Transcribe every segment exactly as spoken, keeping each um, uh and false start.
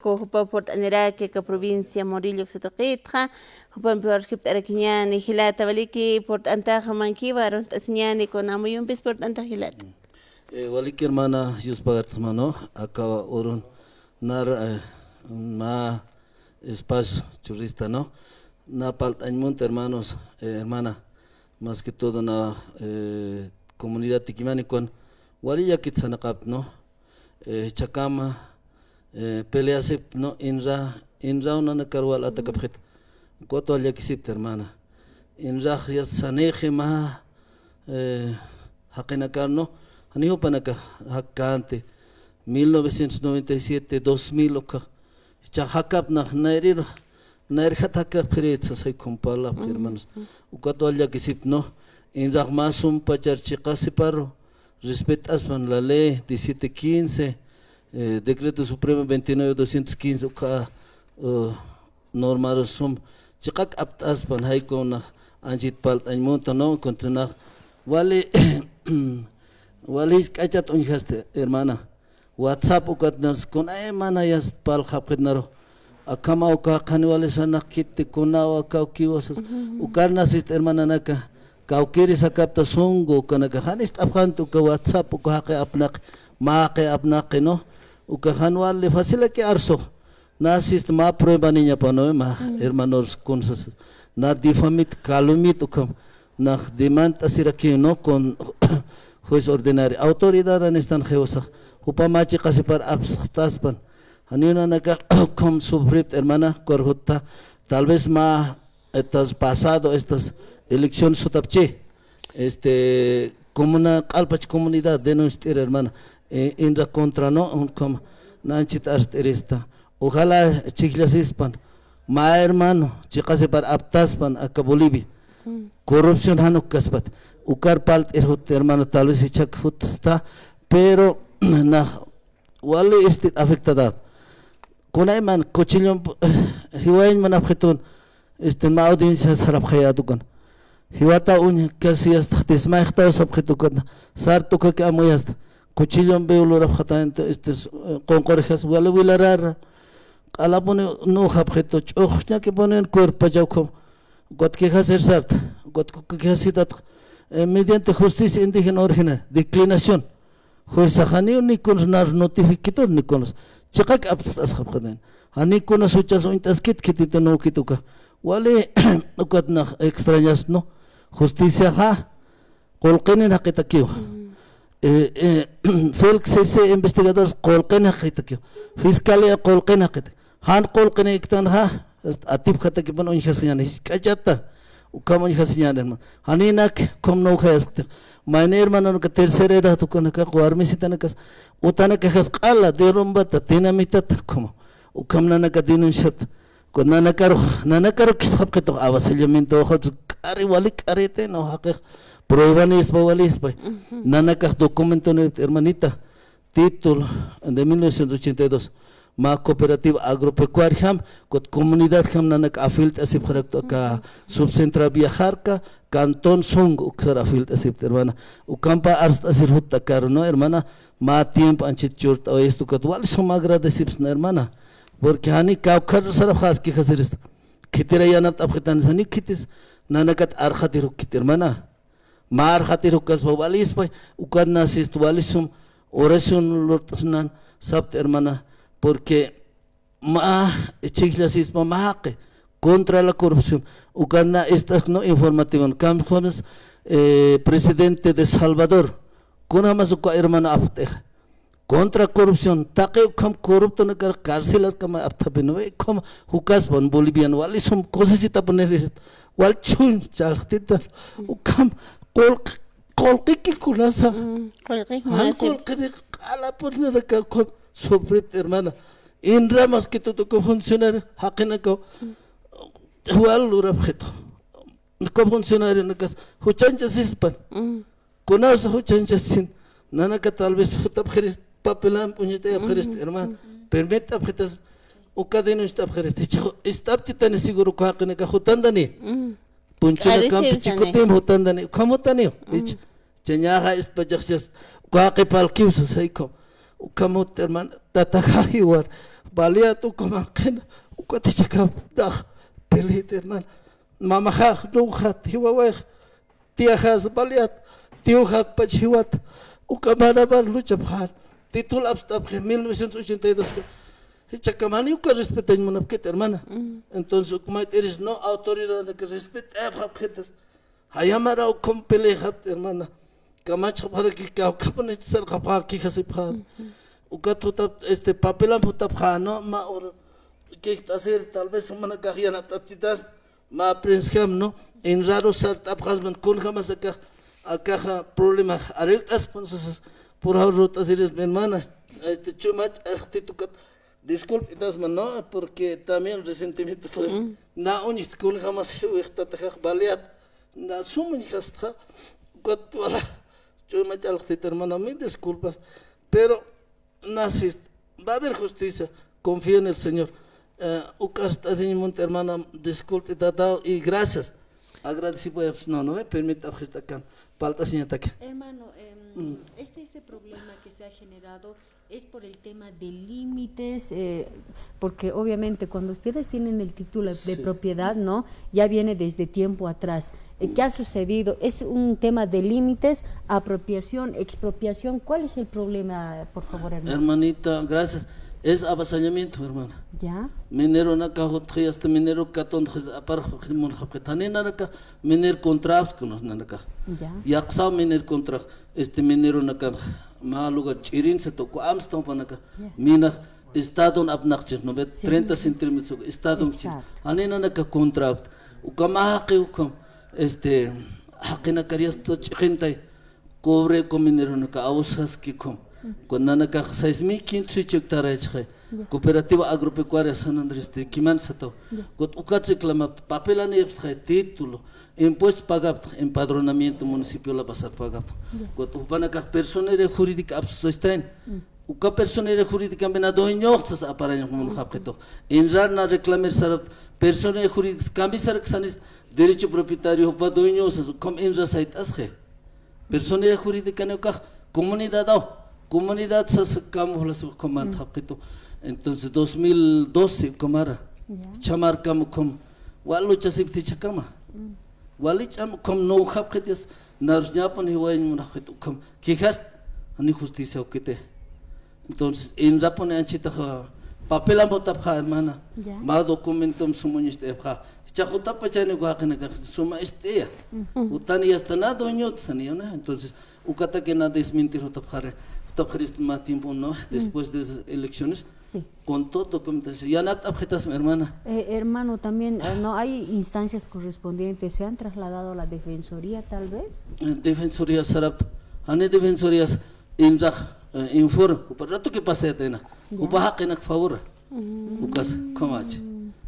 Jupa purt'aniraki aka provincia Murillo uksa tuqitxa, jupampi arskipt'arakiñäni jilata, waliki purt'antaxa mankiwa arunt'asiñäni, kuna amuyumpis purt'antax jilata. Eh, waliki hermana, Dios pagartas mano, aka urun nar, eh, mä espacio churrista, ¿no? Na parlt'añ munta, hermanos, eh, hermana, más que todo na, eh, comunidad Tiquimani kun wali llakit sarnaqapta, ¿no? Eh, jichhakama, eh, peleasipta, ¿no? INRA, INRA nanakar wal atakapxit. Ukat wal llakisipta, hermana. INRA yast sanixi mä, eh, jaqinakar, ¿no? Jani jupanakax jakkänti. Mil novecientos noventa y siete, dos mil ukax. Jichhax jakapnix, nayrir, nayrjat jakapxiritsa, sasay ukham parlapxi, hermanos. Ukat wal llakisipta, ¿no? INRAx mä sum pachar chiqasiparu respet'aspan la ley diecisiete quince, eh, decreto supremo veintinueve doscientos quince, uka, eh, normaru sum chiqak apt'aspan, jay ukham nax anchhit parlt'añ munta, ¿no? Kunti nax wali, wali jisk'achat uñjasti, hermana. WhatsApp ukat nas kunay mana yast parlxapxit narux. Akhamaw uka jaqin wali sarnaqkiti, kunaw, kawkiw sas. Ukar nasist hermananaka, kawkiri sakapta sungu, ukanaka jan ist'apxänti uka WhatsApp, uka jaqi apnaqi, mä jaqi apnaqi, ¿no? Uka jan wali facilaki arsux. Nasist mä pruebaniñapa, ¿no? Mä hermanos kun sas. Na difamit, calumit ukham. Nax demandasirakiw, ¿no? Con juez ordinario. Autoridad anistan jiwasax. Jupa mä chiqasipar apsxtaspan. Janiw nanakax ukham sufripta, hermana, ukarux jutta. Tal vez mä, eh, tas pasado estas elecciones sutapchi. Este, comuna, q'alpach comunidad denunciat'ir, hermana. Eh, INRA contra, ¿no? Ukham nanchit arst'irista. Ojalá chhijllasispan. Mä hermano, chiqasipar aptaspan aka Bolivia. Corrupción jan ukkaspat. Ukar parlt'ir jutta, hermano, tal vez jichhak jutt'sta, pero nax wali, este, afectadad. Kunayman cuchillon, jiwayañ munapxitun, este, mä audiencia sarapxayät ukan. Jiwata uñjkasiyasta, dismayxtaw sapxit ukat, sarta ukaki amuyasta. Cuchillompiw lurapxatayanta, este, qunqurixas, wali wilarara. Q'alapuni nuxapxitu, ch'uxñakipuni cuerpopachaw ukham. Ukat quejasir sarta, ukat quejasitat, eh, mediante justicia indígena original, declinación. Jueza janiw ni kunas nar notifiquitur ni kunas. Chiqak apt'asxapxanin. Jani kunas juchas uñt'askit khititu nukit uka. Wali ukat nax extrañas, ¿no? Justiciaxa qullqinin jaqitakiwa. Eh, eh, FELC C C investigadores qullqin jaqitakiwa. Fiscalía qullqin jaqitakiwa. Jan qullqin iktanxa, atipjatakipan uñjasiñäni, jisk'achata, ukham uñjasiñäni, hermano. Janinak, ukham nujayaskti. Mayni hermanonaka tercera edad ukanaka, warmisitanakas, utanakaxas q'ala, derrumbata, dinamitata, ukham. Ukham nanaka denunciapta. Kun nanakarux, nanakarux kisxapxitux, avasallamiento, k'ari, wali k'ariti, no, jaqix, pruebanispa, walispa. Nanakax documentonipta, hermanita. Título de mil novecientos ochenta y dos, mä cooperativa agropecuariajam, ukat comunidadjam nanak afilt'asipxarakta aka subcentral Villajarca, cantón Sung, uksar afilt'asipta, hermana. Ukampa arst'asir jutt'akaru, ¿no, hermana? Mä tiempo anchhit churt'awayasta ukat wali sum agradecipsna, hermana. Porque jani kawkhar sarapxäski jasirista. Khitira yanapt'apxitanisa, jani khitis nanakat arxatir jukit, hermana. Mä arxatir jukaspa walispa, ukat nasist wali sum oración lurt'asnan sapta, hermana, porque mä chhijllasispa mä jaqi contra la corrupción, ukat na ist'asknu informativan, kamjamas, eh, presidente de Salvador, kunjamas uka hermano apt'ixa. Contra corrupción, taqi ukham corruptonakar carcelarkama apthapiniwa, ukham jukaspan boliviano, wali sum kusisitapanirist, wal chhun chalxtita, ukham qullqi, qullqiki kunasa. Mm, qullqi kunasa. Jan qullqiri q'alapuniraka ukham sufripta, hermana. INRA más que todo uka funcionario jaqinakaw wal lurapxitu. Uka funcionarionakas juchañchasispan. Mm. Kunasa juchañchasin, nanaka tal vez jutapxirist, papelan uñt'ayapxirist, hermano. Permitt'apxitas, uka denunciat'apxirist, jichha ist'apchitani seguro uka jaqinaka jutantani. Punchunakampi chikutim jutantani, ukham jutaniw. Jichha, jichhañaxa istpachaxchas, uka jaqi parlkiw sasay ukham. Ukham jutta, hermano, tataxa jiwar. paliat uka manqhina, ukat jichhakap dax pelita, hermana. Mamaxax, nuxat, jiwawayx, tiyaxas paliat, tiyuxapach jiwat, uka manamar luchapxän. Titulapxi mil novecientos ochenta y dos, jichhakam jani uka respetañ munapkit, hermana. Entonces, uka mayt'iris no autoridadnak respet'ayapxapxitas. Jayamaraw ukham peleaxapxta, hermana. Kamachxapxaraki kawkhapuni sarxapxä, quejasipxäs. Ukat jutap, este, papelamp jutapxä, ¿no? Mä ur quejt'asir, tal vez jumanakax yanapt'apxitas, mä prenskam, ¿no? INRA-rus sart'apxasman, kunjamas akax, akaxa problemax arreglt'aspan sasas, por favor, ruwt'asirisma, hermana, este, chuymach, ajtitukat, disculpitasma, ¿no? Porque también resentimiento, na uñist kunjamas jiwixtataxax paliat, na sum uñjastxa, ukat wala, chuymach alxtita, hermana, mil disculpas, pero, na sist, va a haber justicia, confía en el Señor. Eh, uka arst'asiñ munta, hermana, disculpitataw y gracias. Agradecido, no, no, eh, permita, akan, palt'asiñataki. Hermano, em, este, ese problema que se ha generado es por el tema de límites, eh, porque obviamente cuando ustedes tienen el título de propiedad, ¿no? Ya viene desde tiempo atrás. Eh, ¿qué ha sucedido? Es un tema de límites, apropiación, expropiación. ¿Cuál es el problema, por favor, hermano? Hermanita, gracias. Es avasañamiento, hermana. Ya. Mineronakax jutxi, hasta minero katunxi, apar munxapxi. Janinanakax miner contract kunas nanakax. Ya. Yaqsaw miner contract, este, mineronakax mä lugar ch'irin sata, uka amsta jupanakax. Ya. Minax estadon apnaqchix, ¿no ve? Sí. Treinta centímetros, estadon ch'ir. Exacto. Janinanakax contract. Uka mä jaqi ukham, este, jaqinakar yasta ch'iqintay, cobre uka mineronaka awsaski ukham. Ujú. Uka nanakax seis mil quinientos hectáreas ch'ixi. Ya. Cooperativa Agropecuaria San Andrés de Quimán sataw. Ya. Ukat, ukat reclamapxta, papelanïpxta, título, impuesto pagapxta, empadronamiento municipio La Paz pagapxta. Ya. Ukat jupanakax personería jurídica apsustañ. Mm. Uka personería jurídica mina dueñox sas aparañ munxapxitu. INRA-r na reclamir sarapxta, personería jurídica cambiar saraksanist, derecho propietario jupa dueño sas, ukham INRA sayt'asxi. Personería jurídica ni ukax comunidadaw, comunidad sas camuflas ukham mantxapxitu. Entonces, dos mil doce ukhamara. Ya. Jichha markam ukham, wal luchasipxta jichhakama. Mm. Wali ch'am ukham nuwjapxit, narus ñapan jiwayañ munapxit ukham. Quejas, jani justicia jukiti. Entonces, INRA-puni anchitaxa papelamp jutapxä, hermana. Ya. Mä documentom sum uñist'ayapxä. Jichhax jutapachani uka jaqinakax suma ist'iya. Ujú. Jutani yasta na dueñot sani, ¿no? Entonces, ukataki na desmentir jutapxari. Jutapxarist mä tiempo, ¿no? Después de esas elecciones, sí, con todo documentación. Yanapt'apxitasma, hermana. Eh, hermano, también, eh, ¿no hay instancias correspondientes? ¿Se han trasladado a la defensoría, tal vez? Eh, defensoría sarapxta. Jani defensorias INRA-x, eh, informe, jupa rato que pasa ya tena. Ya. Jupa jaqinak favor. Mm. Ukas, ¿cómo hace?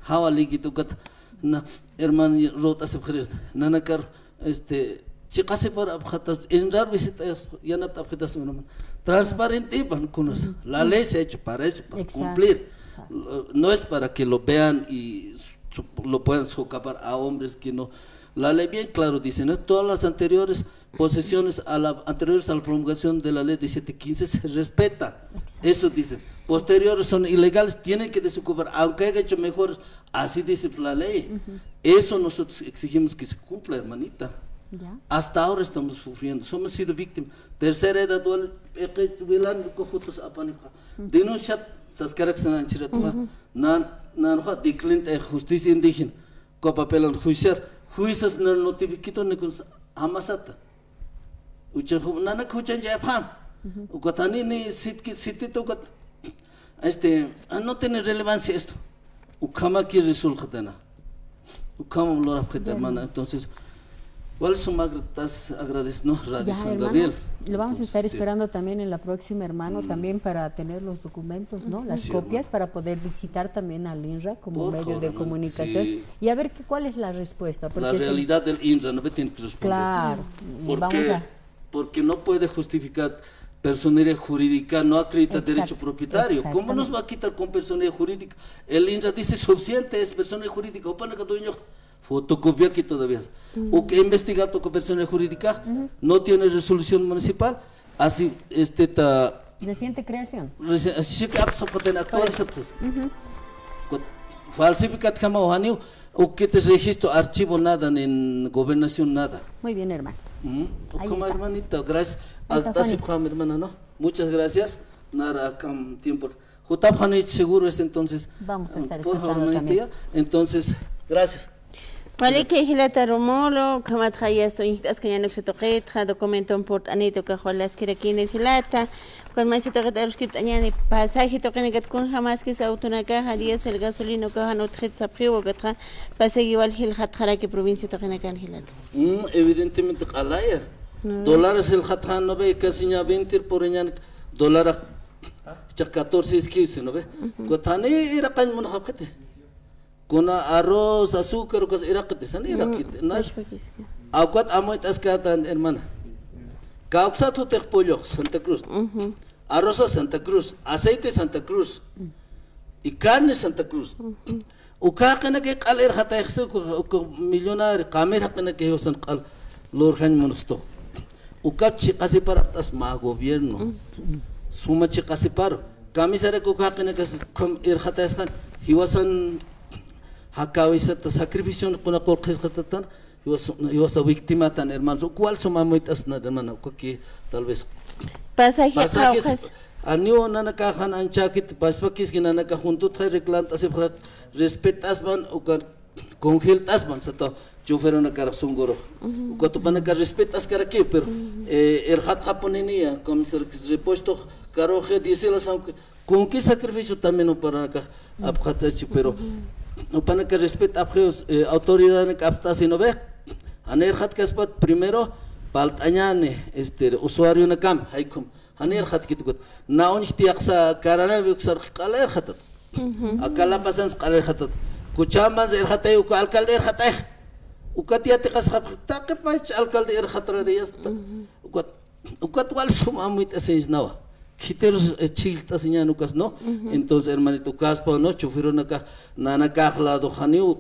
Jawa likit ukat, na, hermano, rota se presta. Nanakar, este, chiqasipar apxatas, INRA-r visita, yanapt'apxitas, hermano. Transparente, pan, kunas. Ujú. La ley se ha hecho para eso, para cumplir. Exacto. Exacto. Lo, no es para que lo vean y su-, lo puedan socavar a hombres que no. La ley bien claro dice, ¿no? Todas las anteriores posesiones a la, anteriores a la promulgación de la ley diecisiete quince se respeta. Exacto. Eso dice. Posteriores son ilegales, tienen que desocupar, aunque haya hecho mejor, así dice la ley. Ujú. Eso nosotros exigimos que se cumpla, hermanita. Ya. Hasta ahora estamos sufriendo, somos sido víctimas. Tercera edad, dual, eqe, wilan, cojutos, apanipa. Ujú. Denuncia, saskarak, sanan, chiratuja. Ujú. Nan, nan, justicia indígena. Uka papelan juiciar, juicias na notifiquito ni kun amasata. Ucha ju-, nanak juchanchayapxam. Ujú. Ukatani ni sitki, sitito ukat, este, ah, no tiene relevancia esto. Ukhamaki resultatana. Ukham lurapxit, hermana. Entonces, igual suma agradez-, agradez-, ¿no? Radio San Gabriel. Ya, hermano. Lo vamos a estar esperando también en la próxima, hermano, también para tener los documentos, ¿no? Las copias para poder visitar también al INRA como medio de comunicación y a ver qué, cuál es la respuesta, porque la realidad del INRA, ¿no? Tiene que responder. Claro, y vamos a... Porque no puede justificar personería jurídica, no acredita derecho propietario. ¿Cómo nos va a quitar con personería jurídica? El INRA dice suficiente es personería jurídica, o para que dueño fotocopia aquí todavía. O que investigar con personería jurídica, no tiene resolución municipal, así, este, ta, Reciente creación. Reci-, shik apsuquten actual sepsis. Ujú. Kut-, falsificatjamaw janiw, ukitis registro, archivo nada, ni gobernación nada. Muy bien, hermano. Mm, ahí está. Hermanita, gracias. Ahí está, Juanita. Altasipjam, hermana, ¿no? Muchas gracias. Nara akam tiempo. Jutapxanich seguro es entonces. Vamos a estar escuchando también. Por favor, hermanita, ya. Entonces, gracias. Walik, jilata Romulo, ukhamatxa yasta uñjt'askañäni uksa tuqitxa, documenton purt'anit ukax wali askirakini jilata. Ukat maysa tuqit aruskipt'añäni, pasaje tuqinakat kunjamaskis autonakaxa, diésel, gasolina, ukax jan utjit sapxiw, ukatxa pasaje wal jilxatxaraki provincia tuqinakan jilata. Mm, evidentemente q'alaya. No. Dólares jilxatxan, ¿no ve? Casi ña veinte puriñan dólar, jichhax catorce iskiw, ¿no ve? Ujú. Ukat jani iraqañ munxapxiti. Kuna arroz, azúcar, ukas iraqiti, jan iraqiti, mm, nax. Pachpakiski. Ukat amuyt'askatan, hermana. Kawksat jutix pollox, Santa Cruz. Ujú. Arroz, Santa Cruz. Aceite, Santa Cruz. Y carne, Santa Cruz. Ujú. Uka jaqinaki q'al irxatayxsi, uka, uka millonario, qamir jaqinaki jiwasan q'al lurjañ munxtu. Uka chiqasipar apt'as mä gobierno. Ujú. Suma chiqasipar. Kamisarak uka jaqinakas ukham irxatayasxan, jiwasan jakäwisata sacrificio kuna qullqi irxatatan, jiwas-, jiwasa víctimatan, hermanos. Uka wal suma amuyt'asna, hermana, uka ki, tal vez. Pasaje, pasajes, janiw nanakax jan anchäkit, pachpakiski nanakax juntutxay reclant'asipxarak, respet'asman, uka congelt'asman, sata choferunakar sungurux. Ujú. Ukat jupanakar respet'askarakiw, pero, ujú, eh, irxatxapuniniya, comisarakis repuesto, karuxi, diésel, aunque, kunki sacrificio también jupanakax apxatachi, pero, ujú, jupanakar respet'apxiw, eh, autoridadanakar apst'asi, ¿no ve? Jan irxatkaspat primero, parlt'añäni, este, usuarionakam, jaykhum. Jan irxatkit ukat. Na uñjt'ayxsa Caranavi uksar q'al irxatat. Ujú. Aka La Pazans q'al irxatat. Cochabambans irxatay uka alcalde irxatayx. Ukat yatiqasxapxi taqi pach alcalde irxatrariyasta. Ujú. Ukat, ukat wal sum amuyt'asiñsnawa. Khitirus, eh, chhijllt'asiñän ukas, ¿no? Ujú. Entonces, hermanito, ukaspa, ¿no? Choferunakax nanakax lado janiw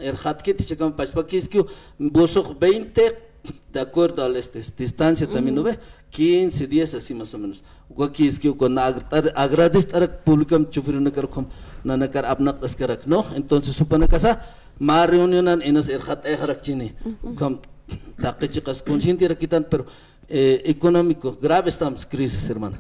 irxatkit, jichhakam pachpakiskiw, busux veinte, de acuerdo al, este, distancia también, ¿no ve? Quince, diez, así más o menos. Ukakiski, uka na agradar-, agradest'arak públicamente choferunakar ukham nanakar apnaqt'askarak, ¿no? Entonces, jupanakasa, mä reunionan inas irxat'ayxarakchini. Ujú. Ukham taqi chiqas conscienterakitan, pero, eh, económico, grave estamos, crisis, hermana.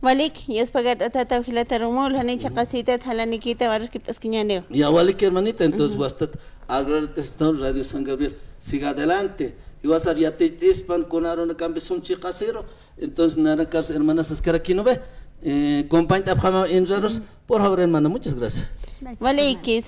Walik, yuspagart'atataw jilata Romulo, jani chiqasitat jalanikita aruskipt'askiñäniw. Ya, walik, hermanita, entonces, ujú, wastat agradecemos Radio San Gabriel. Siga adelante. Jiwasar yaticht'ispan, kuna arunakampi sum chiqasiru. Entonces, nanakarus hermanas askaraki, ¿no ve? Eh, compañt'apxama inrarus. Ujú. Por favor, hermana, muchas gracias. Walik,